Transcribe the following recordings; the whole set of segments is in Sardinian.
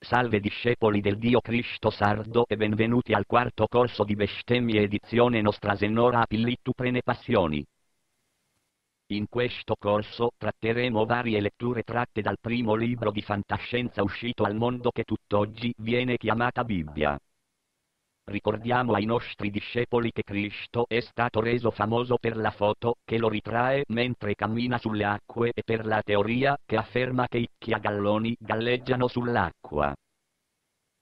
Salve discepoli del Dio Cristo Sardo e benvenuti al quarto corso di bestemmie edizione Nostra Sennora a Pillittu Prene Passioni. In questo corso tratteremo varie letture tratte dal primo libro di fantascienza uscito al mondo che tutt'oggi viene chiamata Bibbia. Ricordiamo ai nostri discepoli che Cristo è stato reso famoso per la foto che lo ritrae mentre cammina sulle acque e per la teoria che afferma che i chiagalloni galleggiano sull'acqua.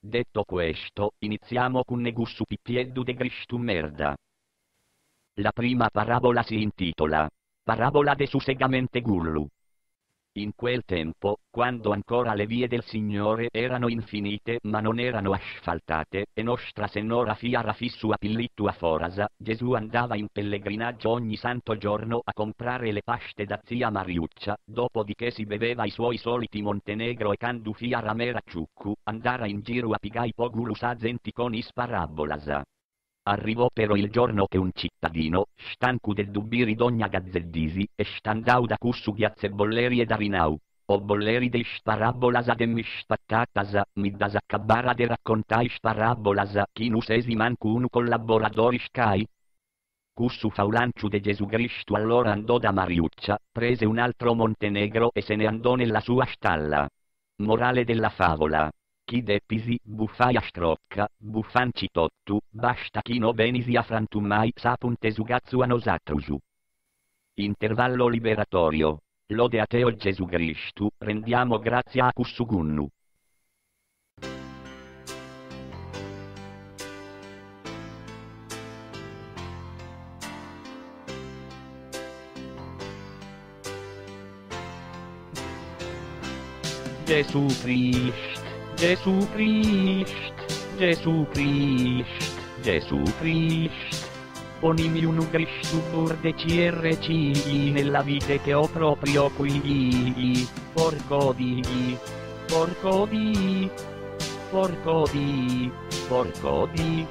Detto questo, iniziamo con Negussu Pippieddu de Gristu Merda. La prima parabola si intitola Parabola de su segamente gullu. In quel tempo, quando ancora le vie del Signore erano infinite ma non erano asfaltate, e Nostra Sennora fia rafissu a Pillittu a Forasa, Gesù andava in pellegrinaggio ogni santo giorno a comprare le paste da zia Mariuccia, dopodiché si beveva i suoi soliti Montenegro e candu fia ramera ciuccu, andara in giro a pigai pogulus azenti con is parabolasa. Arrivò però il giorno che un cittadino, stancu de ddu biri dogna gazzeddisi, est andau da cussu ghiatzebolleri ed arinau, O bolleri de is parabolas de mi spattatas, mi ddas accabbara de raccontai is parabolas, chi nu sesi mancu unu collaboradori scai? Cussu faulanciu de Gesù Cristu allora andò da Mariuccia, prese un altro Montenegro e se ne andò nella sua stalla. Morale della favola. Chi deppisi, buffai a scrocca, buffanci tottu, basta chi no benisi a frantummai sa punt'e su cazzu a nosatrusu. Intervallo liberatorio. Lode a te o Gesù Cristu, rendiamo grazia a cussu gunnu. Gesù Crist, Gesù Crist, Gesù Crist, Gesù Crist. Ponimi unu Cristu burde CRC nella vite che ho proprio qui. Porco di, porco di, porco di, porco di.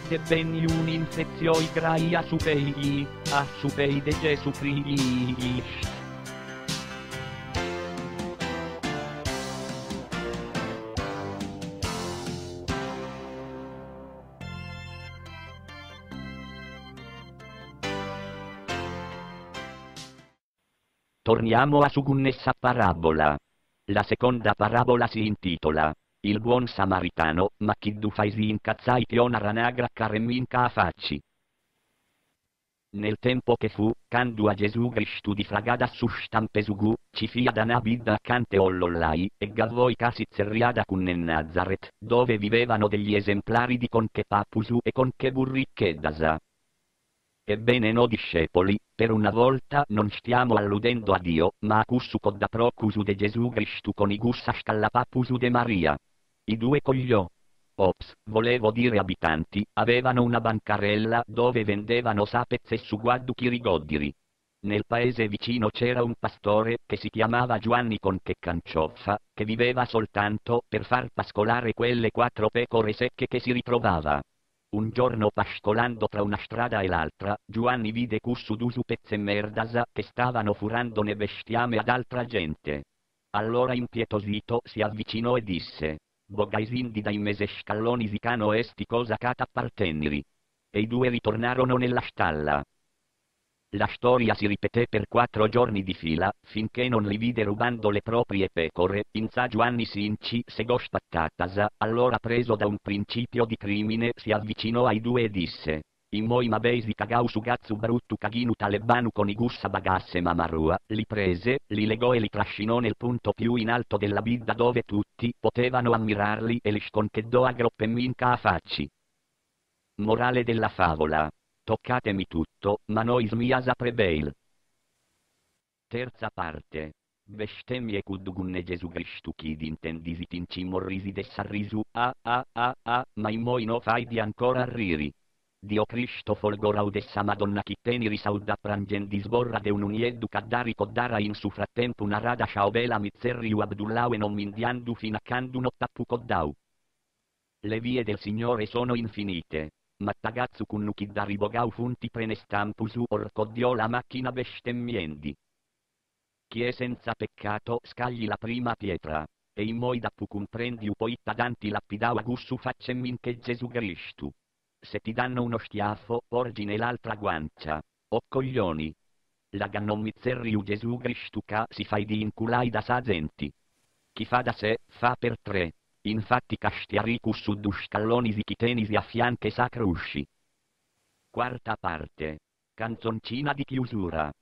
De benni un'infezioi grai a supei, a supei de Gesù Crist. Torniamo a Sugunnessa parabola. La seconda parabola si intitola Il buon samaritano, ma chi du faisi incazzai piona ranagra caremminca a facci. Nel tempo che fu, candu a Gesù Cristu di fragada su stampesugu, ci fiat una bidda accante Ollollai, e gavoi casi zerriada cun Nazaret, dove vivevano degli esemplari di conche papusu e conche burriccheddasa. Ebbene no discepoli, per una volta non stiamo alludendo a Dio, ma a cussu coddaprocusu de Gesù Cristu con i gussa scallapapusu de Maria. I due cogliò. Ops, volevo dire abitanti, avevano una bancarella dove vendevano sapez e suguaddu chirigoddiri. Nel paese vicino c'era un pastore che si chiamava Giovanni Conche Cancioffa, che viveva soltanto per far pascolare quelle quattro pecore secche che si ritrovava. Un giorno pascolando tra una strada e l'altra, Giovanni vide cussu dusu pezzemerdasa che stavano furando ne bestiame ad altra gente. Allora impietosito si avvicinò e disse, Bogaisindi dai mesescalloni sicano esti cosa cat apparteniri. E i due ritornarono nella stalla. La storia si ripeté per quattro giorni di fila, finché non li vide rubando le proprie pecore, inza Giovanni Sinci segò spattatasa, allora preso da un principio di crimine si avvicinò ai due e disse, Immoi m'abeisi cagau su gazzu bruttu caghinu talebanu con i gussa bagasse mamarua, li prese, li legò e li trascinò nel punto più in alto della bidda dove tutti potevano ammirarli e li sconcheddò a groppemminca a facci. Morale della favola. Toccatemi tutto, ma nois mias a prebeil. Terza parte. Bestemmie cuddugunne Gesù Cristu chi d'intendisit in cimorrisi de sarrisu, a a a a, ma immoi no faidi ancora arriri. Dio Cristo folgorau de sa Madonna chi teniri sauda prangendis borra de un unieddu caddari coddara in su frattempo narada sciaobela mizzerriu Abdullau e non mindiandu fino a candu no tappu coddau. Le vie del Signore sono infinite. Mattagazzu cunnu chi daribogau funti prenestampusu orcoddio la macchina bestemmiendi. Chi è senza peccato scagli la prima pietra. E immoi dd'apu cumprendiu poita dd'anti lapidau a cussu facemminche Gesù Cristu. Se ti danno uno schiaffo, porgine l'altra guancia. O coglioni! Là ca non mi zerriu Gesù Cristu ca si faidi inculai da sa genti. Chi fa da sé, fa per tre. Infatti castiarì cussu dus scallonisi chi tenisi a fianche sa crusci. Quarta parte. Canzoncina di chiusura.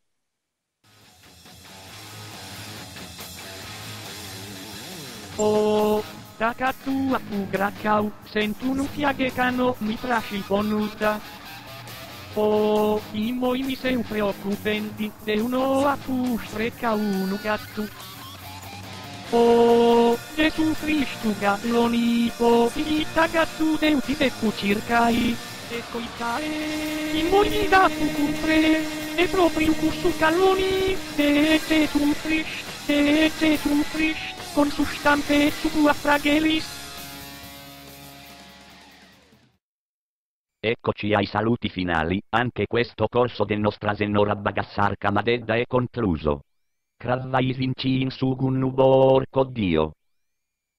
Oh, tacatu apu gracau, sentu unu fiaghe ca no mi praxit po nudda. Oh, immoi mi seu preocupendi, deu no apu sprecau unu gattu. Oh, Gesù Cristu galloni, po ita gattu deu ti depu circai? E poita immoi dd'apu cumpreu, est propriu cussu calloni de Gesù Cristu, de Gesù Cristu, con su stampetzu a fragelis. Eccoci ai saluti finali, anche questo corso de Nostra Sennora Bagassarca Madedda è concluso. Cravaisinci in su gunnu porco Dio.